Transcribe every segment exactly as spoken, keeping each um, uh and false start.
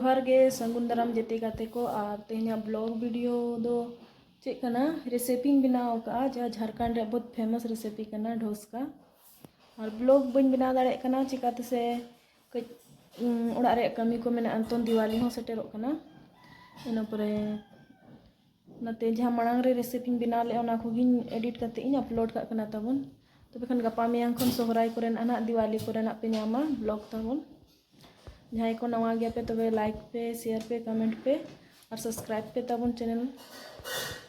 ᱡᱚᱦᱟᱨ ᱜᱮ, ᱥᱟᱹᱜᱩᱱ ᱫᱟᱨᱟᱢ ᱡᱮᱛᱮ ᱜᱟᱛᱮ ᱠᱚ᱾ ᱟᱨ ᱛᱮᱦᱮᱧᱟᱜ ᱵᱞᱚᱜ ᱵᱷᱤᱰᱤᱭᱳ ᱫᱚ ᱪᱮᱫ ᱠᱟᱱᱟ, ᱨᱮᱥᱤᱯᱤᱧ ᱵᱮᱱᱟᱣ ᱟᱠᱟᱫᱼᱟ, ᱡᱟᱦᱟᱸ ᱡᱷᱟᱲᱠᱷᱚᱸᱰ ᱨᱮᱭᱟᱜ ᱵᱚᱦᱩᱛ ᱯᱷᱮᱢᱟᱥ ᱨᱮᱥᱤᱯᱤ ᱠᱟᱱᱟ, ᱰᱷᱚᱥᱠᱟ᱾ ᱟᱨ ᱵᱞᱚᱜ ᱵᱟᱹᱧ ᱵᱮᱱᱟᱣ ᱫᱟᱲᱮᱭᱟᱜ ᱠᱟᱱᱟ, ᱪᱤᱠᱟᱹᱛᱮ ᱥᱮ ᱠᱟᱹᱡ, ᱩᱸ, ᱚᱲᱟᱜ ᱨᱮᱭᱟᱜ ᱠᱟᱹᱢᱤ ᱠᱚ ᱢᱮᱱᱟᱜᱼᱟ᱾ ᱱᱤᱛᱚᱝ ᱫᱤᱣᱟᱞᱤ ᱦᱚᱸ ᱥᱮᱴᱮᱨᱚᱜ ᱠᱟᱱᱟ, ᱤᱱᱟᱹ ᱯᱚᱨᱮ ᱚᱱᱟᱛᱮ ᱡᱟᱦᱟᱸ ᱢᱟᱲᱟᱝ ᱨᱮ ᱨᱮᱥᱤᱯᱤᱧ ᱵᱮᱱᱟᱣ ᱞᱮᱫᱼᱟ, ᱚᱱᱟ ᱠᱚᱜᱮᱧ ᱮᱰᱤᱴ ᱠᱟᱛᱮ ᱤᱧ ᱟᱯᱞᱳᱰ ᱠᱟᱜ ᱠᱟᱱᱟ ᱛᱟᱵᱚᱱ᱾ ᱛᱚᱵᱮ ᱠᱷᱟᱱ ᱜᱟᱯᱟ ᱢᱮᱭᱟᱝ ᱠᱷᱚᱱ ᱥᱚᱦᱨᱟᱭ ᱠᱚᱨᱮᱱᱟᱜ ᱱᱟᱦᱟᱜ, ᱫᱤᱣᱟᱞᱤ ᱠᱚᱨᱮᱱᱟᱜ ᱯᱮ ᱧᱟᱢᱟ ᱵᱞᱚᱜ ᱛᱟᱵᱚᱱ᱾ ᱡᱟᱦᱟᱸᱭ ᱠᱚ ᱱᱟᱣᱟ ᱜᱮᱭᱟᱯᱮ, ᱛᱚᱵᱮ ᱞᱟᱭᱤᱠ ᱯᱮ, ᱥᱮᱭᱟᱨ ᱯᱮ, ᱠᱚᱢᱮᱱᱴ ᱯᱮ ᱟᱨ ᱥᱟᱵᱥᱠᱨᱟᱭᱤᱵ ᱯᱮ ᱛᱟᱵᱚᱱ ᱪᱮᱱᱮᱞ᱾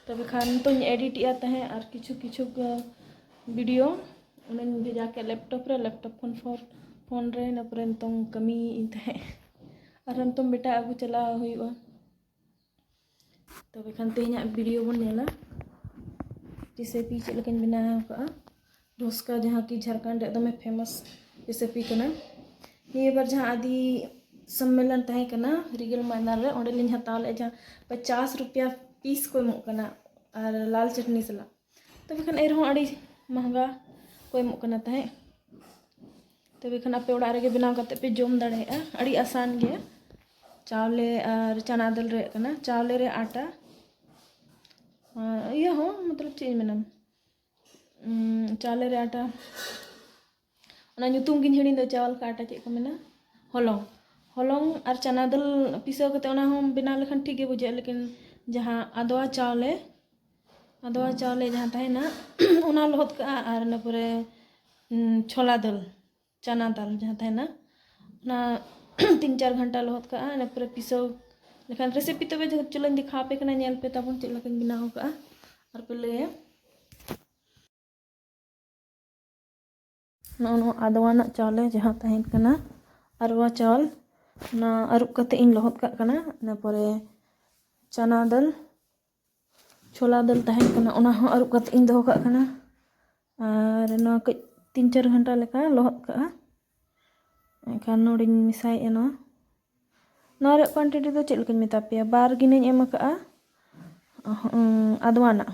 ᱛᱚᱵᱮ ᱠᱷᱟᱱ ᱱᱤᱛᱚᱜ ᱤᱧ ᱮᱰᱤᱴᱮᱜᱼᱟ ᱛᱟᱦᱮᱸᱫ ᱟᱨ ᱠᱤᱪᱷᱩ ᱠᱤᱪᱷᱩ ᱵᱷᱤᱰᱤᱭᱳ ᱚᱱᱟᱧ ᱵᱷᱮᱡᱟ ᱠᱮᱫ ᱞᱮᱯᱴᱚᱯ ᱨᱮ, ᱞᱮᱯᱴᱚᱯ ᱠᱷᱚᱱ ᱯᱷᱳᱱ, ᱯᱷᱳᱱ ᱨᱮ, ᱤᱱᱟᱹ ᱯᱚᱨᱮ ᱱᱤᱛᱚᱝ ᱠᱟᱹᱢᱤᱭᱮᱫ ᱤᱧ ᱛᱟᱦᱮᱸᱫ᱾ ᱟᱨ ᱱᱤᱛᱚᱝ ᱵᱮᱴᱟ ᱟᱹᱜᱩ ᱪᱟᱞᱟᱣ ᱦᱩᱭᱩᱜᱼᱟ᱾ ᱛᱚᱵᱮ ᱠᱷᱟᱱ ᱛᱮᱦᱮᱧᱟᱜ ᱵᱷᱤᱰᱤᱭᱳ ᱵᱚᱱ ᱧᱮᱞᱟ, ᱨᱮᱥᱤᱯᱤ ᱪᱮᱫ ᱞᱮᱠᱟᱧ ᱵᱮᱱᱟᱣ ᱟᱠᱟᱫᱼᱟ᱾ ᱰᱷᱚᱥᱠᱟ, ᱡᱟᱦᱟᱸ ᱠᱤ ᱡᱷᱟᱲᱠᱷᱚᱸᱰ ᱨᱮᱭᱟᱜ ᱫᱚᱢᱮ ᱯᱷᱮᱢᱟᱥ ᱨᱮᱥᱤᱯᱤ ᱠᱟᱱᱟ᱾ ᱱᱤᱭᱟᱹ ᱵᱟᱨ ᱡᱟᱦᱟᱸ ᱟᱹᱫᱤ ᱥᱚᱢᱢᱮᱞᱚᱱ ᱛᱟᱦᱮᱸ ᱠᱟᱱᱟ ᱨᱤᱜᱮᱞ ᱢᱚᱭᱫᱟᱱ ᱨᱮ, ᱚᱸᱰᱮᱞᱤᱧ ᱦᱟᱛᱟᱣ ᱞᱮᱫᱼᱟ, ᱡᱟᱦᱟᱸ ᱯᱚᱪᱟᱥ ᱨᱩᱯᱤᱭᱟ ᱯᱤᱥ ᱠᱚ ᱮᱢᱚᱜ ᱠᱟᱱᱟ ᱟᱨ ᱞᱟᱞ ᱪᱟᱴᱱᱤ ᱥᱟᱞᱟᱜ᱾ ᱛᱚᱵᱮ ᱠᱷᱟᱱ ᱮᱱᱨᱮᱦᱚᱸ ᱟᱹᱰᱤ ᱢᱚᱦᱝᱜᱟ ᱠᱚ ᱮᱢᱚᱜ ᱠᱟᱱᱟ ᱛᱟᱦᱮᱸᱫ᱾ ᱛᱚᱵᱮ ᱠᱷᱟᱱ ᱟᱯᱮ ᱚᱲᱟᱜ ᱨᱮᱜᱮ ᱵᱮᱱᱟᱣ ᱠᱟᱛᱮ ᱯᱮ ᱡᱚᱢ ᱫᱟᱲᱮᱭᱟᱜᱼᱟ, ᱟᱹᱰᱤ ᱟᱥᱟᱱ ᱜᱮᱭᱟ᱾ ᱪᱟᱣᱞᱮ ᱟᱨ ᱪᱟᱱᱟ ᱫᱟᱹᱞ ᱨᱮᱭᱟᱜ ᱠᱟᱱᱟ, ᱪᱟᱣᱞᱮ ᱨᱮ ᱟᱴᱟ, ᱟᱨ ᱤᱭᱟᱹ ᱦᱚᱸ, ᱢᱚᱛᱞᱚᱵ ᱪᱮᱫ ᱤᱧ ᱢᱮᱱᱟ, ᱩᱸ, ᱪᱟᱣᱞᱮ ᱨᱮ ᱟᱴᱟ, ᱚᱱᱟ ᱧᱩᱛᱩᱢ ᱜᱤᱧ ᱦᱤᱲᱤᱧ ᱫᱟ, ᱪᱟᱣᱞ ᱠᱟ ᱟᱴᱟ ᱪᱮᱫ ᱠᱚ ᱢᱮᱱᱟ, ᱦᱚᱞᱚᱝ, ᱦᱚᱞᱚᱝ ᱟᱨ ᱪᱟᱱᱟ ᱫᱟᱹᱞ ᱯᱤᱥᱟᱹᱣ ᱠᱟᱛᱮ ᱚᱱᱟ ᱦᱚᱸ ᱵᱮᱱᱟᱣ ᱞᱮᱠᱷᱟᱱ ᱴᱷᱤᱠ ᱜᱮ ᱵᱩᱡᱷᱟᱹᱜᱼᱟ, ᱞᱮᱠᱤᱱ ᱡᱟᱦᱟᱸ ᱟᱫᱣᱟ ᱪᱟᱣᱞᱮ, ᱟᱫᱣᱟ ᱪᱟᱣᱞᱮ ᱡᱟᱦᱟᱸ ᱛᱟᱦᱮᱱᱟ, ᱚᱱᱟ ᱞᱚᱦᱚᱫ ᱠᱟᱜᱼᱟ, ᱟᱨ ᱤᱱᱟᱹ ᱯᱚᱨᱮ, ᱩᱸ, ᱪᱷᱳᱞᱟ ᱫᱟᱹᱞ, ᱪᱟᱱᱟ ᱫᱟᱞ ᱡᱟᱦᱟᱸ ᱛᱟᱦᱮᱱᱟ, ᱚᱱᱟ ᱛᱤᱱ ᱪᱟᱨ ᱜᱷᱚᱱᱴᱟ ᱞᱚᱦᱚᱫ ᱠᱟᱜᱼᱟ, ᱤᱱᱟᱹ ᱯᱚᱨᱮ ᱯᱤᱥᱟᱹᱣ ᱞᱮᱠᱷᱟᱱ ᱨᱮᱥᱤᱯᱤ᱾ ᱛᱚᱵᱮ ᱡᱟᱦᱟᱸ ᱪᱚᱞᱚᱧ ᱫᱮᱠᱷᱟᱣ ᱟᱯᱮ ᱠᱟᱱᱟ, ᱧᱮᱞ ᱯᱮ ᱛᱟᱵᱚᱱ ᱪᱮᱫ ᱞᱮᱠᱟᱧ ᱵᱮᱱᱟᱣ ᱠᱟᱜᱼᱟ, ᱟᱨ ᱯᱮ ᱞᱟᱹᱭᱟ᱾ ᱱᱚᱜᱼᱚ ᱱᱚᱣᱟ ᱟᱫᱣᱟᱱᱟᱜ ᱪᱟᱣᱞᱮ ᱡᱟᱦᱟᱸ ᱛᱟᱦᱮᱱ ᱠᱟᱱᱟ, ᱟᱨᱣᱟ ᱪᱟᱣᱞ, ᱚᱱᱟ ᱟᱹᱨᱩᱵ ᱠᱟᱛᱮ ᱤᱧ ᱞᱚᱦᱚᱫ ᱠᱟᱜ ᱠᱟᱱᱟ᱾ ᱤᱱᱟᱹ ᱯᱚᱨᱮ ᱪᱟᱱᱟ ᱫᱟᱹᱞ, ᱪᱷᱳᱞᱟ ᱫᱟᱹᱞ ᱛᱟᱦᱮᱱ ᱠᱟᱱᱟ, ᱚᱱᱟ ᱦᱚᱸ ᱟᱹᱨᱩᱵ ᱠᱟᱛᱮ ᱤᱧ ᱫᱚᱦᱚ ᱠᱟᱜ ᱠᱟᱱᱟ᱾ ᱟᱨ ᱱᱚᱣᱟ ᱠᱟᱹᱡ ᱛᱤᱱ ᱪᱟᱨ ᱜᱷᱚᱱᱴᱟ ᱞᱮᱠᱟ ᱞᱚᱦᱚᱫ ᱠᱟᱜᱼᱟ᱾ ᱮᱱᱠᱷᱟᱱ ᱱᱚᱰᱮᱧ ᱢᱮᱥᱟᱭᱮᱫᱼᱟ ᱱᱚᱣᱟ᱾ ᱱᱚᱣᱟ ᱨᱮᱭᱟᱜ ᱠᱣᱟᱱᱴᱤᱴᱤ ᱫᱚ ᱪᱮᱫ ᱞᱮᱠᱟᱧ ᱢᱮᱛᱟ ᱯᱮᱭᱟ, ᱵᱟᱨ ᱜᱤᱱᱟᱹᱧ ᱮᱢ ᱟᱠᱟᱜᱼᱟ, ᱩᱸ, ᱟᱫᱣᱟᱱᱟᱜ,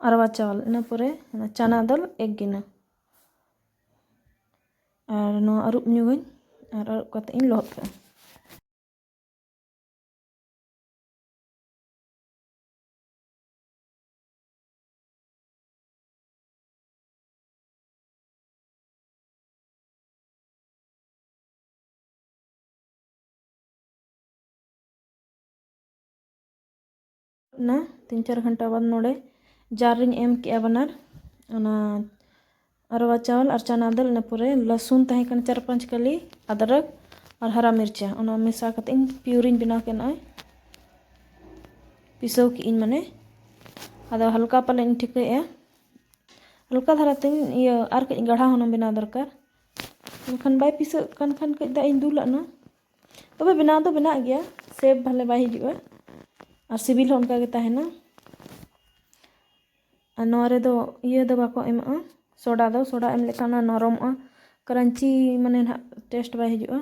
ᱟᱨᱣᱟ ᱪᱟᱣᱞ, ᱤᱱᱟᱹ ᱯᱚᱨᱮ ᱚᱱᱟ ᱪᱟᱱᱟ ᱫᱟᱹᱞ ᱮᱠ ᱜᱤᱱᱟᱹ᱾ ᱟᱨ ᱱᱚᱣᱟ ᱟᱹᱨᱩᱵ ᱧᱚᱜᱟᱹᱧ, ᱟᱨ ᱟᱹᱨᱩᱵ ᱠᱟᱛᱮ ᱤᱧ ᱞᱚᱦᱚᱫ ᱠᱟᱜᱼᱟ᱾ ᱮᱱᱟ᱾ ᱛᱤᱱ ᱪᱟᱨ ᱜᱷᱚᱱᱴᱟ ᱵᱟᱫᱽ ᱱᱚᱰᱮ ᱡᱟᱨ ᱨᱤᱧ ᱮᱢ ᱠᱮᱜᱼᱟ ᱵᱟᱱᱟᱨ, ᱚᱱᱟ ᱟᱨᱣᱟ ᱪᱟᱣᱞ ᱟᱨ ᱪᱟᱱᱟ ᱫᱟᱹᱞ, ᱤᱱᱟᱹ ᱯᱚᱨᱮ ᱞᱟᱹᱥᱩᱱ ᱛᱟᱦᱮᱸ ᱠᱟᱱᱟ ᱪᱟᱨ ᱯᱟᱸᱪ ᱠᱟᱹᱞᱤ, ᱟᱫᱨᱚᱠ ᱟᱨ ᱦᱟᱨᱟ ᱢᱤᱨᱪᱟ, ᱚᱱᱟ ᱢᱮᱥᱟ ᱠᱟᱛᱮ ᱤᱧ ᱯᱤᱭᱩᱨᱤᱧ ᱵᱮᱱᱟᱣ ᱠᱮᱫ ᱱᱚᱜᱼᱚᱭ᱾ ᱯᱤᱥᱟᱹᱣ ᱠᱮᱜᱼᱟᱹᱧ ᱢᱟᱱᱮ, ᱟᱫᱚ ᱦᱟᱞᱠᱟ ᱯᱟᱞᱮ ᱤᱧ ᱴᱷᱤᱠᱟᱹᱭᱮᱫᱼᱟ, ᱦᱟᱞᱠᱟ ᱫᱷᱟᱨᱟ ᱛᱤᱧ ᱤᱭᱟᱹ ᱟᱨ ᱠᱟᱹᱡ ᱜᱟᱲᱦᱟ ᱦᱚᱸ ᱵᱮᱱᱟᱣ ᱫᱚᱨᱠᱟᱨ᱾ ᱢᱮᱱᱠᱷᱟᱱ ᱵᱟᱭ ᱯᱤᱥᱟᱹᱜ ᱠᱟᱱ ᱠᱷᱟᱱ ᱠᱟᱹᱡ ᱫᱟᱜ ᱤᱧ ᱫᱩᱞᱟᱜ ᱱᱟ᱾ ᱛᱚᱵᱮ ᱵᱮᱱᱟᱣ ᱫᱚ ᱵᱮᱱᱟᱜ ᱜᱮᱭᱟ, ᱥᱮᱯ ᱵᱷᱟᱞᱮ ᱵᱟᱭ ᱦᱤᱡᱩᱜᱼᱟ ᱟᱨ ᱥᱤᱵᱤᱞ ᱦᱚᱸ ᱚᱱᱠᱟ ᱜᱮ ᱛᱟᱦᱮᱱᱟ᱾ ᱟᱨ ᱱᱚᱣᱟ ᱨᱮᱫᱚ ᱤᱭᱟᱹ ᱫᱚ ᱵᱟᱠᱚ ᱮᱢᱟᱜᱼᱟ, ᱥᱳᱰᱟ ᱫᱚ, ᱥᱳᱰᱟ ᱮᱢ ᱞᱮᱠᱷᱟᱱ ᱚᱱᱟ ᱱᱚᱨᱚᱢᱚᱜᱼᱟ, ᱠᱨᱟᱧᱪᱤ ᱢᱟᱱᱮ ᱱᱟᱦᱟᱜ ᱴᱮᱥᱴ ᱵᱟᱭ ᱦᱤᱡᱩᱜᱼᱟ᱾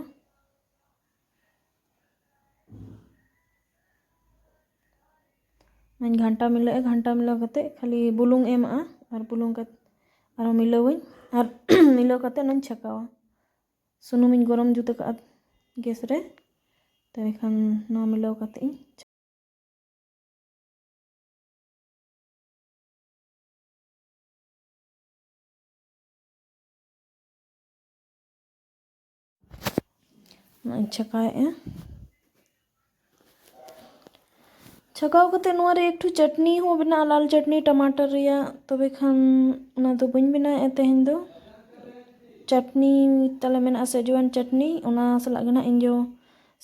ᱚᱱᱟᱧ ᱜᱷᱟᱱᱴᱟ ᱢᱤᱞᱟᱹᱜᱼᱟ, ᱜᱷᱟᱱᱴᱟ ᱢᱤᱞᱟᱹᱣ ᱠᱟᱛᱮ ᱠᱷᱟᱹᱞᱤ ᱵᱩᱞᱩᱝ ᱮᱢᱟᱜᱼᱟ ᱟᱨ ᱵᱩᱞᱩᱝ ᱠᱟᱛᱮ ᱟᱨᱦᱚᱸ ᱢᱤᱞᱟᱹᱣᱟᱹᱧ ᱟᱨ ᱢᱤᱞᱟᱹᱣ ᱠᱟᱛᱮ ᱚᱱᱟᱧ ᱪᱷᱟᱠᱟᱣᱟ᱾ ᱥᱩᱱᱩᱢᱤᱧ ᱜᱚᱨᱚᱢ ᱡᱩᱛ ᱟᱠᱟᱫᱼᱟ ᱜᱮᱥ ᱨᱮ, ᱛᱚᱵᱮ ᱠᱷᱟᱱ ᱱᱚᱣᱟ ᱢᱤᱞᱟᱹᱣ ᱠᱟᱛᱮ ᱤᱧ ᱱᱚᱜᱼᱚᱭ ᱪᱷᱟᱠᱟᱣᱮᱫᱼᱟ᱾ ᱪᱷᱟᱠᱟᱣ ᱠᱟᱛᱮ ᱱᱚᱣᱟ ᱨᱮ ᱮᱠᱴᱩ ᱪᱟᱴᱱᱤ ᱦᱚᱸ ᱵᱮᱱᱟᱜᱼᱟ, ᱞᱟᱞ ᱪᱟᱴᱱᱤ ᱴᱟᱢᱟᱴᱟᱨ ᱨᱮᱭᱟᱜ, ᱛᱚᱵᱮ ᱠᱷᱟᱱ ᱚᱱᱟ ᱫᱚ ᱵᱟᱹᱧ ᱵᱮᱱᱟᱣᱮᱫᱼᱟ ᱛᱮᱦᱮᱧ ᱫᱚ᱾ ᱪᱟᱴᱱᱤ ᱛᱟᱞᱮ ᱢᱮᱱᱟᱜᱼᱟ, ᱥᱮᱡᱣᱟᱱ ᱪᱟᱴᱱᱤ, ᱚᱱᱟ ᱥᱟᱞᱟᱜ ᱜᱮ ᱱᱟᱦᱟᱜ ᱤᱧ ᱫᱚ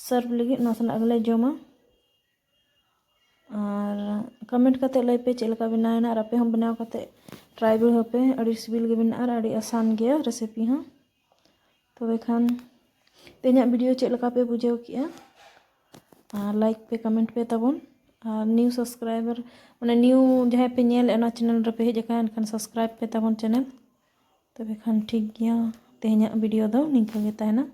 ᱥᱟᱨᱵᱷ ᱞᱟᱹᱜᱤᱫ ᱚᱱᱟ ᱥᱟᱞᱟᱜ ᱜᱮᱞᱮ ᱡᱚᱢᱟ᱾ ᱟᱨ ᱠᱚᱢᱮᱱᱴ ᱠᱟᱛᱮ ᱞᱟᱹᱭ ᱯᱮ ᱪᱮᱫ ᱞᱮᱠᱟ ᱵᱮᱱᱟᱣ ᱮᱱᱟ, ᱟᱨ ᱟᱯᱮ ᱦᱚᱸ ᱵᱮᱱᱟᱣ ᱠᱟᱛᱮ ᱴᱨᱟᱭ ᱵᱤᱰᱟᱹᱣ ᱯᱮ, ᱟᱹᱰᱤ ᱥᱤᱵᱤᱞ ᱜᱮ ᱵᱮᱱᱟᱜᱼᱟ ᱟᱨ ᱟᱹᱰᱤ ᱟᱥᱟᱱ ᱜᱮᱭᱟ ᱨᱮᱥᱤᱯᱤ ᱦᱚᱸ᱾ ᱛᱚᱵᱮ ᱠᱷᱟᱱ ᱛᱮᱦᱮᱧᱟᱜ ᱵᱷᱤᱰᱤᱭᱳ ᱪᱮᱫ ᱞᱮᱠᱟ ᱯᱮ ᱵᱩᱡᱷᱟᱹᱣ ᱠᱮᱜᱼᱟ? ᱟᱨ ᱞᱟᱭᱤᱠ ᱯᱮ, ᱠᱚᱢᱮᱱᱴ ᱯᱮ ᱛᱟᱵᱚᱱ, ᱟᱨ ᱱᱤᱭᱩ ᱥᱟᱵᱥᱠᱨᱟᱭᱵᱟᱨ, ᱢᱟᱱᱮ ᱱᱤᱭᱩ ᱡᱟᱦᱟᱸᱭ ᱯᱮ ᱧᱮᱞᱮᱫᱼᱟ ᱚᱱᱟ ᱪᱮᱱᱮᱞ ᱨᱮᱯᱮ ᱦᱮᱡ ᱟᱠᱟᱱᱟ, ᱮᱱᱠᱷᱟᱱ ᱥᱟᱵᱥᱠᱨᱟᱭᱤᱵ ᱯᱮ ᱛᱟᱵᱚᱱ ᱪᱮᱱᱮᱞ᱾ ᱛᱚᱵᱮ ᱠᱷᱟᱱ ᱴᱷᱤᱠ ᱜᱮᱭᱟ, ᱛᱮᱦᱮᱧᱟᱜ ᱵᱷᱤᱰᱤᱭᱳ ᱫᱚ ᱱᱤᱝᱠᱟᱹ ᱜᱮ ᱛᱟᱦᱮᱱᱟ᱾